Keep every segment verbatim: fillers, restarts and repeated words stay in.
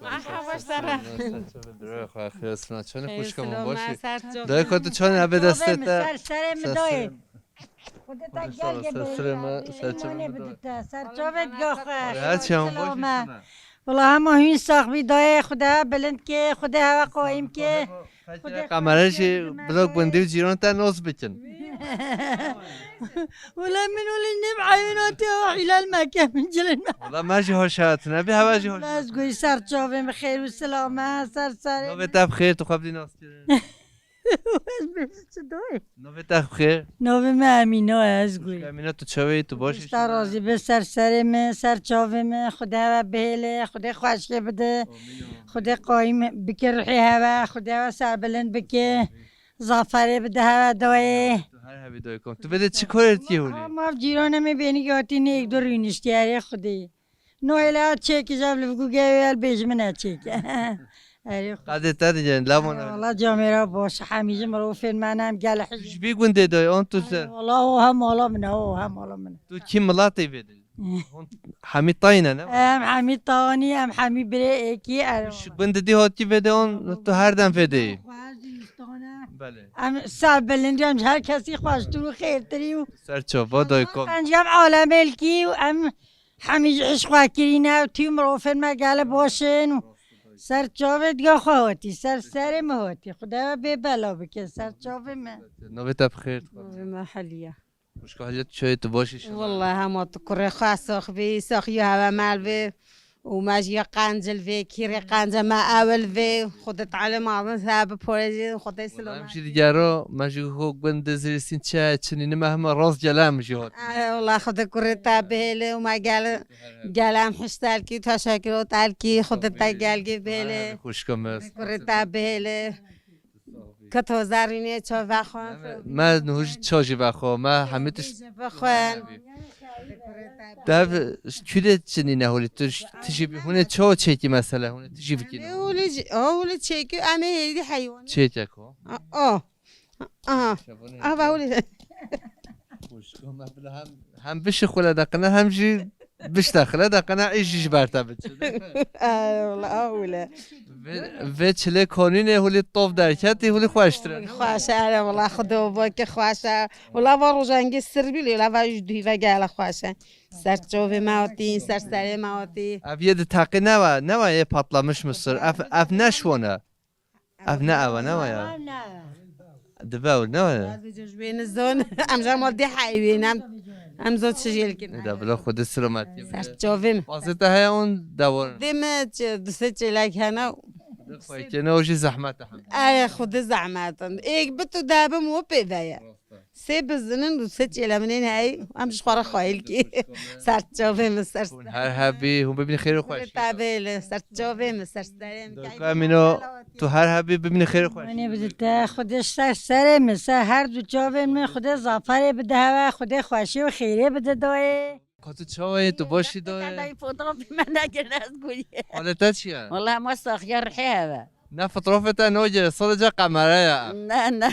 Aha, baş sere. Xwe xêr, silamet. Çend xweşik, min baş î. Dayê, ka tu çend, ebe destê te. Ser serê min dayê. Xwedê te gel ge bêle. Ser çavê min dayê. Ser çavê diga xwe. Her çi, min baş î. Wala hema hûn sax bî dayê, Xwedê bilind ke, Xwedê hewe qaîm ke. Kamera jî bila gundî û cîran te nas bikin. Wala min wala nêm eyvên hatî, ew hîlal meke, min cilên me. Wala me jî hoş hat, nebî hewe jî hoş. Ez goy ser çavê min xêr û silamet, ser serê. Navê te bi xêr, tu xwe bidî nas kirin. Ez bê çi doy? Navê te bi xêr? Navê me Emîne ye, ez goy. Emîne, tu çawa yî, tu baş î? Te razî be, ser serê min, ser çavê min, Xwedê hewe bihêle, Xwedê xweşiyê bide. Xwedê qaîm bike ruhê hewe, Xwedê hewe serbilind bike. Zaferê bide hewe dayê. Tu her hebî dayê kom. Tu vê de çi karê dikî holî? Ama cîranê me bênî hatî nêk du rûniştî, erê Xwedê. No hêle ya çêkî jev li vî gugê wê el bêjimine çêke. Erê Xwedê. Qadê te diyên, lamona. Wala camêra baş, hemî ji mirovên me ne, em gel hizb. Ji vî gundê dayê, an tu ser? Wala o hem mala min e, o hem mala min e. Tu kî milatê vê de? Hûn hemî tayî ne, ne? Em hemî tanî, em hemî birê êkî, erê. Ji bin didî hot kî vê de, an tu her dem vê de yî? Belê. Em ser bilind, em ji her kesî xweştir û xêrtir î û ser çava dayê kom. Em ji em alemê li kî û em hemî ji hişk xwe kirîne û tî mirovên me gele baş in û ser çavê diga xwe hatî, ser serê min hatî. Xwedê we bê bela bike, ser çavê me. Navê te bi xêr. Navê me Heliye. Xwişka Heliye, tu çawa yî, tu baş î? Wala hema tu kurê xwe sax bî, saxiya hewe me li vê û me jî ya qencil vê, kîrê qence me ewil vê, Xwedê Teala mezin se biparêzin, Xwedê silamet. Em jî digera, me jî xwe gund dizirîsîn çi çi nîne, me hema rastgele em jî hat. Ay, wala Xwedê kurê te bihêle û me gel, gel em hiştel kî, teşekkür otel kî, Xwedê te gelgî bihêle. Xwişka me. Kurê te bihêle. Ka tu zarînê çav vexwe. Me niha jî çav jî vexwe. Me hemî tişt vexwe. Dev kû de çi nîne holî? Tu, tu jî hûn ê çav çêkî mesela? Hûn ê tu jî bikî? Hûlê çêkî, em ê hêdî heywan. Çêkek o. O. Aha. Ava hûlê. Xwişka me bila hem, hem bişi xwe le deqine, hem jî bişte xile de qena îş jî ji ber te biçe. Ay, wala, a wile. Vê, vê çilê konînê hûlî tov derketî, hûlî xweştir e. Xweş e, erê, wala, Xwedê bake xweş e. Wala, va rojengê sir bî, lê la va ji duhî ve gele xweş e. Ser çavê me hatî, ser serê me hatî. Ev yê di teqî ne ve, ne ve yê patlamiş mısır. Ev, ev ne şwan e. Ev ne ev e, ne wa ya? Ev ne ev e. Dibe ew, ne wa ya? Ez vêca ji wê nizon. Em ji hema dê heyvên em. Em zon çi jê likin. Da bila Xwedê silametiyê bide. Ser çavê min. Bazê te heye on dewar. Vê me çi, du sê çêlek hene. Xwekê ne, o jî zehmet e hem. Ey, Xwedê zehmet in. Êk bi tu debim o pê ve ye. Sê bizinin û sê çêleminên hey, em ji xwe re xwayîl kî. Ser çavê min, ser. Hûn her hebî, hûn bibîn xêr û xweş. Tabê li ser çavê min, ser serê min. Doka Emîno, tu her hebî bibîn xêr û xweş. Manê bide te, Xwedê ser serê min, ser her du çavên min, Xwedê zaferê bide hewe, Xwedê xweşî û xêrê bide dayê. Ka tu çawa yî, tu baş î dayê? Te dayê fotoğrafê me nekirine ez guriyê. Halê te çi ye? Wala hema saxiya rihê heve. Ne fotoğrafê te noce, sadece kamera ya. Ne, ne.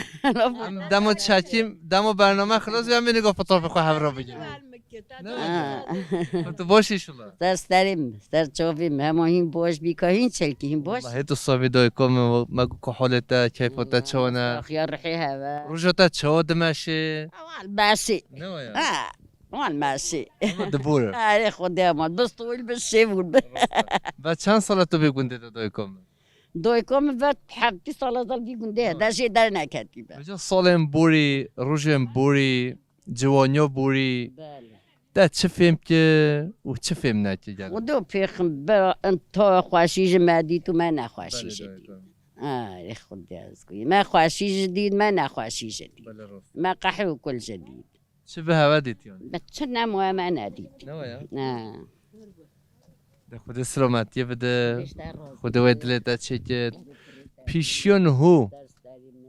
Em demo çekîm, demo bername xilas ya, em ê nigo fotoğrafê xwe hevra bigîrin. Ne? Ha. Tu baş î şula. Ser serê min, ser çavê min. Hema hîn baş bî ka hîn çelkî hîn baş. Hê tu savî dayê ka me, me ku halê te, keyfa te çawa ne? Saxiya rihê heve. Roja te çawa dimeşê? Ewal beşê. Ne wa ya? Ha. Wan meşî. Ama dibûr. Erê Xwedê ama dost û wîl bi şêvûr bi. Ve çend sala tu vê gundê de dayika min? Dayika min ve heftî sala zal vî gundê he, de jê derneketî be. Vêca salên borî, rojên borî, ciwaniya borî. Belê. Te çi fêm ki û çi fêm neki gel? Xwedê pêxim be, ta xweşî ji me dît û me nexweşî ji dît. Erê Xwedê ez goyî. Me xweşî ji dît, me nexweşî ji dît. Belê rast. Me qehir û kul ji dît. Çi bi hewe dît yani? Bi çi nemaye me nedît. Ne wa ya? Ne. De Xwedê silametiyê bide. Xwedê wê dilê te çêkit. Pîşiyo niho.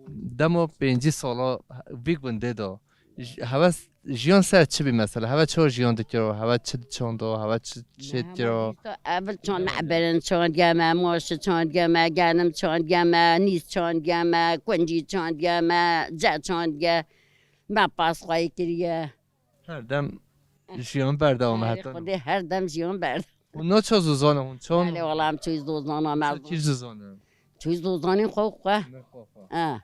Demo pêncî sala vî gundê de. J-, hewe s-, jiyan ser çi bî mesela? Hewe çawa jiyan dikiro? Hewe çi çando? Hewe çi çêdikiro? Evil çand me, berin çand geme, moş çand geme, genim çand geme, nîz çand geme, kuncî çand geme, ce çand ge. Me pas xwayî kiriye. Her dem jiyan berdewam e heta. Xwedê her dem jiyan berdewam. Hûn naço zozana hûn çon? Belê, wala em çûyî zozana me. Çi zozana? Çûyî zozanên xwe xwe. Ne xwe xwe. Ha.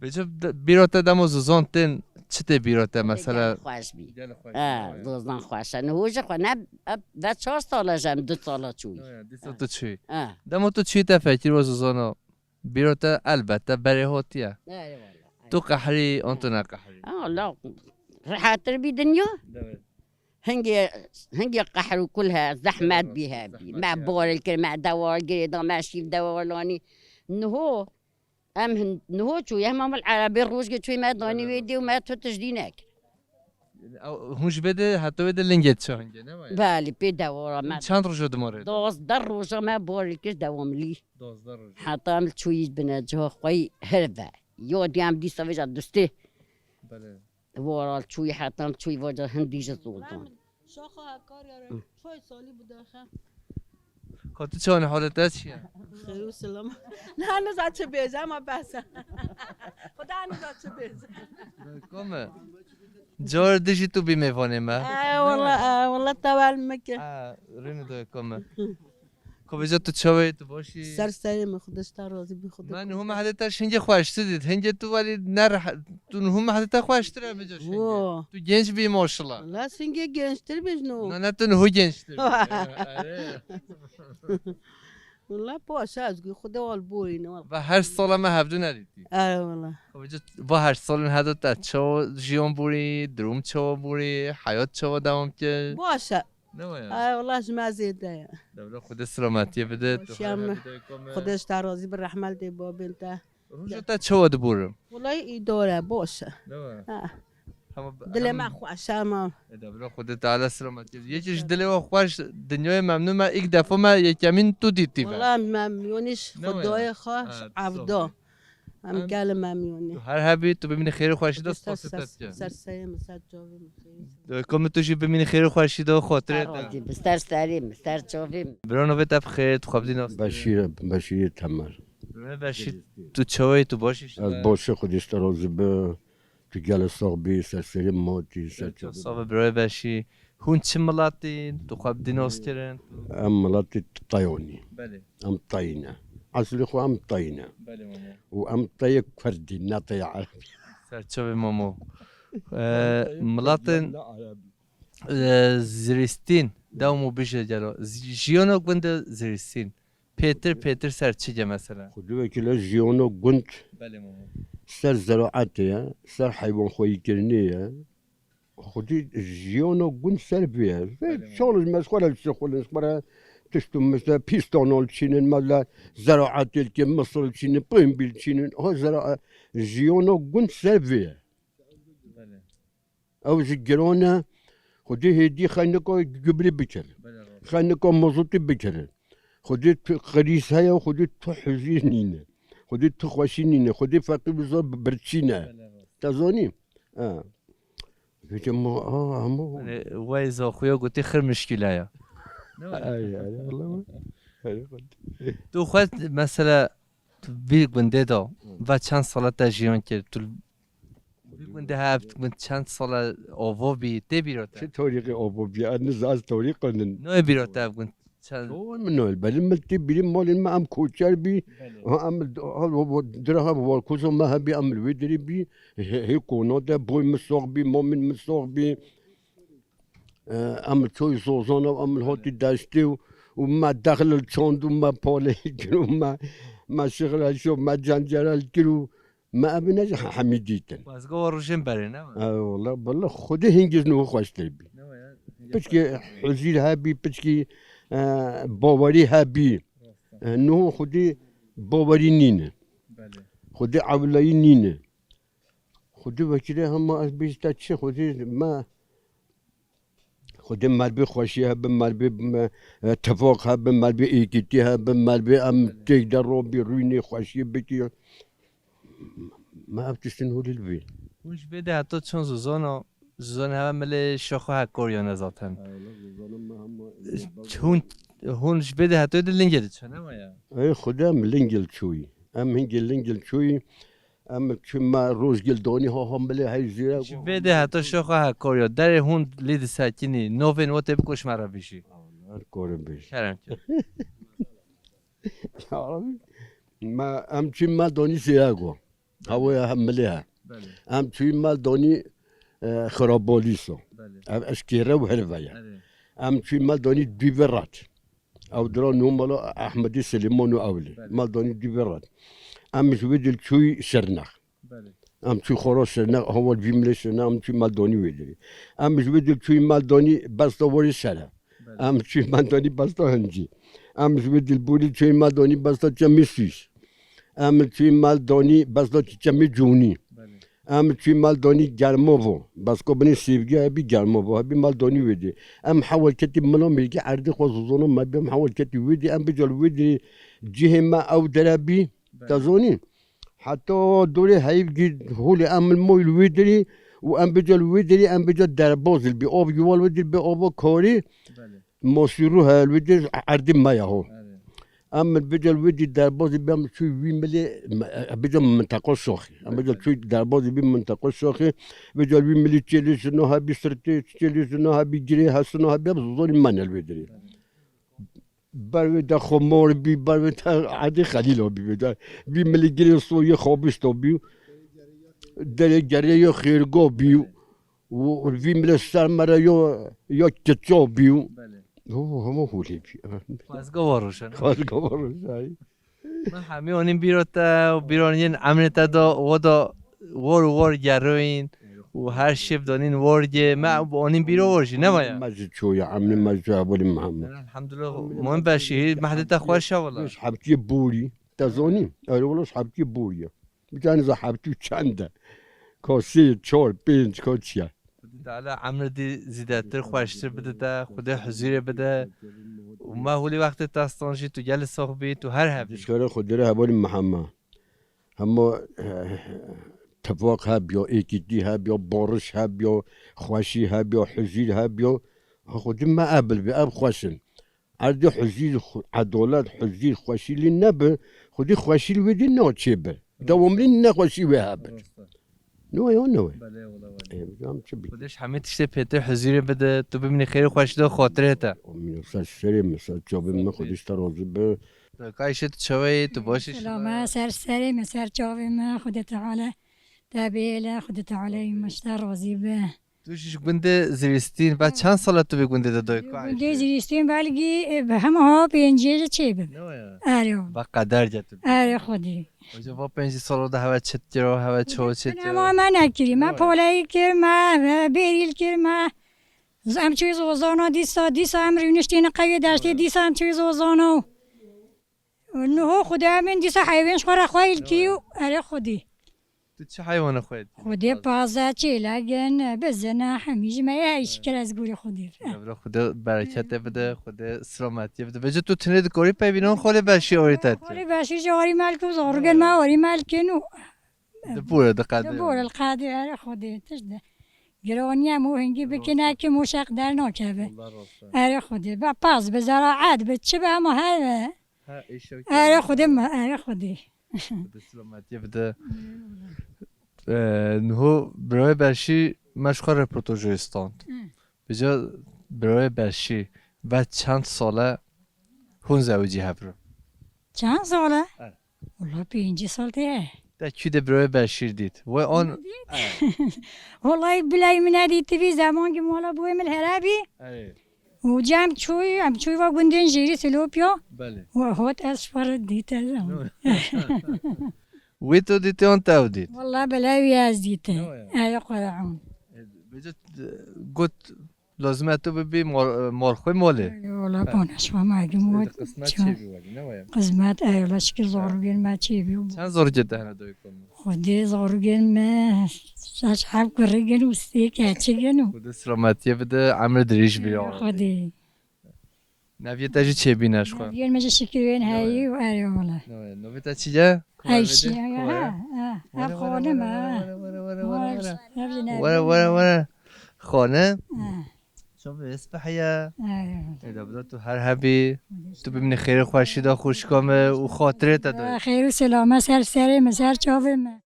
Vêca de-, bîra te demo zozan tên, çi tê bîra te mesela? Gelek xweş bî. Gelek xweş bî, ha, ya. Zozan xweş e. Niho ji xwe ne, e, ve çar sala ji em du sala çûyî. Ya, ya, dîsa tu çûyî. Ha. Demo tu çûyî te fekir we zozana. Bîra te elbette berê hotiye. Eyvallah. Tu qehrî, an tu ne qehrî. Ha, la, rehetir bî dinya. Evet. Hingê, hingê qehr û kul he, zehmet bî hebî. Zehmet bî. Me boril kir, me dewal girê da, me şîv dewalanî. Niho, em hin-, niho çû, em mal erebê rojgê çûyî me danî wê dê û me tu tiştî nekir. Ew, hûn ji vê de heta wê de lingê diçe hingê, ne waya? Belê, pê dewara me. Çend roja dimare? Dozdeh roja me boril kir dewamlî. Dozdeh roja. Heta em çûyî bine ciha xwe yî her ve. Ya diyem dîsa vêca dustê. Belê. Waral çûyî heta em çûyî vaca hindî ji zozan. Şaxa Hekariya re çay salî bu daxe. Ka tu çawan, halê te çi ye? Xêr û selam. Ne niza çi bêje, ama bes e. Xuda niza çi bêje. Kome. Car dijî tu bî mêvanê me. E, wala, e, wala tewel meke. E, rînî do kome. Ko vêca tu çawa yî, tu baş î? Ser serê min, Xwedê ji te razî bî, Xwedê. Me niho me hedê te şingê xweştir dît. Hingê tu welî ne rehe-, tu niho me hedê te xweştir e vêca şingê. Wo. Tu genç bî maşallah. Wala şingê gençtir bî ji niho. Na, ne tu niho gençtir bî. Erê. Wala baş e, ez gu Xwedê wal borîne wala. Ve her sala me hevdu nedîtî. Erê wala. Ko vêca va her salin hevdu te çawa jiyan borî, durum çawa borî, heyat çawa dewam kir? Baş e. Ne waya? Ay, wala ji me zêde ye. Dewla Xwedê selametiyê bide, tu her hebî dayê kome. Xwedê ji te razî bi, rehmet dê babên te. Roja te çawa diborim? Wala îdare, baş e. Ne waya? Ha. Dilê me xweş e, ma. E, dewla Xwedê Teala selametiyê. Yekî ji dilê we xweş, dinyayê memnûn me, ilk defa me yekemîn tu dîtî ve. Wala memnûnî ji Xwedayê xwe, evda. Em gelê memnûnî. Tu her hebî, tu bimînî xêr û xweşî de, spasê te dikin. Ser serê min, ser çavê min. Dê ku min tu jî bimînî xêr û xweşî de, xatirê te. Razî bi, ser serê min, ser çavê min. Bira navê te bi xêr, tu xwe bidî nas. Beşîr, Beşîrê Temer. Bira Beşîr, tu çawa yî, tu baş î? Ez baş im, Xwedê ji te razî be. Tu gelê sax bî, ser serê min hatî, ser çavê min. Sax be birayê Beşî. Hûn çi miletî? Tu xwe bi dîn naskirin? Em miletî Tayonî. Belê. Em Tayî ne. Eslê xwe em Tayî ne. Belê mamo. Û em Tayê Kurdî, ne Tayê Erebî. Ser çavê mamo. Ee, miletên, ee, Zirîstîn. Dewam û bije gelo. Zi-, jiyana gundê Zirîstîn. Pêtir, pêtir ser çi ye mesela? Xwedê wekîle jiyana gund. Belê mamo. Ser zeraetê ye, ser heywanxweyîkirinê ye. Xwedî jiyana gund ser vê ye. Vê, belê mamo, çalij me ji xwe re dişixulin, ji xwe re tişt û mişt, pîstana li çînin, me li zeraetê li kê, misir li çînin, pêmbî li çînin. Ha zera-, jiyana gund ser vê ye. Belê. Ew jî giran e. Xwedê hêdî xeynika gubrî bikir. Belê, rast. Xeynika mazotî bikir. Xwedê tu qirîz heye, xwedê tu huzîr nîne. Xwedê tu xweşî nîne. Xwedê feqîr û zor bi birçî ne. Belê, rast. Te zanî? Ha. Vêce ma, ha, hemû. Yanî, wey zaxuya gotî xir mişkîle ya. Ay, ay, Allah. Ay, Allah. Tu xwe mesela, tu vî gundê de, hı, ve çend sala te jiyan kir? Tu vî gundê hev, gund çend sala ava bî, tê bîra te? Çi tarîxê ava bî? Ez niza, ez tarîx nin. Nayê bîra te ev gund çend? Çawa min nayê? Belê min tê bîrî malên me em koçer bî. Belê. Ha, em ha, dira ha, warkoza me hebî, em li wê derê bî. Hê, hê kona de boy min sax bî, mamên min sax bî. E, em li çoy zozan û em li hatî deştê û, û me dexil li çand û me paleyî kir û me, me şixreşo, me cencerel kir û me evî ne jî hemî dîtin. Xwezga we rojên berê ne mi? E, wala, wala Xwedê hingî ji niho xweştir bî. Ne waya? Piçkî huzîr hebî, piçkî, e, bawerî hebî. Rast e. E, niho Xwedê bawerî nîne. Belê. Xwedê ewleyî nîne. Xwedê wekîlê hema ez bêjim te çi, Xwedê me, Xwedê me bi xweşî hebe, me bi, me, e, tifaq hebe, me bi êkîtî hebe, me bi em têk de robî rûnê xweşî bikî. Me ev tiştin hûlî li bî. Hûn ji vê de heta çend zozana, zozan heve milê şaxo hekor yane zaten. Hûn, hûn ji vê de heta de lingê diçe, ne waya? Ey Xwedê em lingê li çûyî. Em hingê lingê li çûyî. Em çi me rojgil donî ha hamilê hey zîre. Ji vê de heta şoxa ha korya derê hûn lê disekinî, novên we tê biko ji me re bijî. Korin bêj. Kerem ki. Ya Rabbi, me, em çûyî mal donî Sêyago. Hawaya hem milê he. Belê. Em çûyî mal donî, e, Xirabolîso. Belê. Ev eşkêre û herve ye. Erê. Em çûyî mal donî Dûverat. Ew dira nû mala Ehmedî Silêman û ewlî. Belê. Mal donî Dûverat. Em ji wê dil çûyî Şirnex. Belê. Em çûyî xora Şirnex, hawal vî milê Şirnex, em çûyî mal donî wê dirî. Em ji wê dil çûyî mal donî Besta Warê Sere. Belê. Em çûyî mal donî Besta Hincî. Em ji wê dil Borî çûyî mal donî Besta Çemê Sûs. Em çûyî mal donî Besta Çemê Cûnî. Belê. Em çûyî mal donî Germovo. Basko binê Sêvgiya hebî Germovo. Hebî mal donî wê dê. Em hewal ketî mila mêrgî erdê xwe zozona me bî. Em hewal ketî wê dê. Em bical wê dê cihê me ew dere bî. Belê. Te zonî? Heta dorê heyv gî holê em moy li wê dirî û em bical wê dirî, em bical derbaz li bî. Av yuval wê dî bê ava karî. Belê. Masî rû heye li wê dê erdê me ya ho. Erê. Em min bical wê dî derbazî bî, em çû wî milê, me, e, bical minteqa şaxî. Em bical çû derbazî bî minteqa şaxî, bical wî milî çêlê şino hebî sirtê, çêlê şino hebî girê, hesino hebî, em zozanî me ne li wê dirê. Ber wê de xwe mor bî, ber wê de erdê Xelîlo bî wê de. Vî milî girê soyê xabîsto bî. Derê gerê yo xêrgo bî. Û vî milê ser me re yo, yo kiço bî. Belê. Ho, hema holê bî. Xwezga wa roşe, ne? Xwezga wa roşe. Me hemî onîn bîro te û bîron yên emrê te da, wo da wor û wor geroyîn û her şev donîn wor ge. Me onîn bîro wor jî, ne waya? Me ji çoya, emrê me ji hevalî me hema. Elhamdulillah, muhim beşî, mehdê te xweş e wala. Beş heptiyê borî, te zonî? Erê wala ji heptiyê borî ye. Bicanî za heptî û çend e. Ka sê, çar, pênc, ka çi ye? Xwedê Teala emrê dî zîdetir xweştir bide te, Xwedê huzûrê bide. Û me holî wextê te stan jî tu gelê sox bî, tu her hebî. Dişkere Xwedê re hevalî me hema. Hema, eh, tifaq hebiya, êkîtî hebiya, bariş hebiya, xweşî hebiya, huzûr hebiya. Ha Xwedê me ev bil bî, ev xweş in. Erdê huzîr, xu-, edalet, huzîr, xweşî lê nebe, xwedî xweşî li wê dî naçêbe. Dewamlî nexweşî wê hebe. Rast e. Ne wê ya ne wê. Belê, wala wala. Ê, em çi bî? Xwedê ji hemî tiştê pêtir huzîrê bide, tu bimînî xêr û xweşî de xatirê te. Amîn. Ser serê min, ser çavê min, Xwedê ji te razî be. Ka Ayşe tu çawa yî, tu baş î? Selama, ser serê min, ser çavê min, Xwedê Teala te bêle, Xwedê Teala yî min ji te razî be. Tu jî ji gundê Zirîstîn, ve çend sala tu vê gundê de dayî? Gundê Zirîstîn belgî, e, bi hema ha pêncî çê bim. Ne waya? Erê. Ve qeder ce tu. Erê Xwedî. Hoca va pêncî sala de heve çi kiro, heve ço çi kiro. Ama me nekirî, me poleyî kir, me, me bêrîl kir, me z-, em çûyî zozana dîsa, dîsa em rûniştîne qewê deştê, dîsa em çûyî zozana. Niho Xwedê em ên dîsa heyvên ji xwe re xweyl kî û erê Xwedê. Tu çi heywana xweyl kî? Xwedê paze, çêlek in, bizin e, hemî ji me yê heyşikir ez gorî Xwedê. Evra Xwedê bereketê bide, Xwedê silametiyê bide. Vêca tu tinê dikorî peyvînan xolê beşî orî te. Xolê beşî jî orî me lkin, zarûgên me orî me lkin û Di bore, di qedê. Di bore, li qedê, erê Xwedê, tişt de. Gironiye mo hingî bikine ki mo şeq dernakeve. Wallah rast e. Erê Xwedê, be paz, be zeraet, be çi be ama her be. Ha, eşek. Erê Xwedê me, erê Xwedê. Xwedê silametiyê bide. Ee, niho birayê Beşî me ji xwe reportajê stand. Hı. Vêca birayê Beşî ve çend sal e hûn zewicî hev re? Çend sal e? Evet. Wala pêncî sal tê. Te kû de birayê Beşîr dît? Wê an... Wallahî bilay min nedît, tivî zeman ki mala boyê min herebî. Evet. Û cem çûyî, em çûyî va gundên jêrî Silopya. Belê. Û hot ez ji xwe re dît ez. Wê to dîtî an te ew dît? Wala belê wî ez dîtî. Ey Qur'an. E, vêca, e, got, lazim e tu bibî mor-, morxwê molê. Ey wala, koneşma magim got. Qismet çêbî welî, ne waya? Qismet, ey wala, şikir zorûgên me çêbî. Çend zorûgê te hene dayika min? Xwedê zorûgên me şeş heb kurigin û sê keçigin û. Xwedê silametiyê bide, emir dirêj bî ya. Xwedê. Neviyê te jî çêbîne ji xwe. Neviyên me jî şikirên heyî û erê wala. Navê, navê te çi ye? Ayşe, ha, ha, ha, xanim, ha. Were, were, were. Xanim. Ha. Çavê êspeh ye. Ey wala. Êda bida tu her hebî. Tu bimînî xêrê xweşî de xwişka me û xatirê te de. Xêr û selame ser serê me, ser çavê me.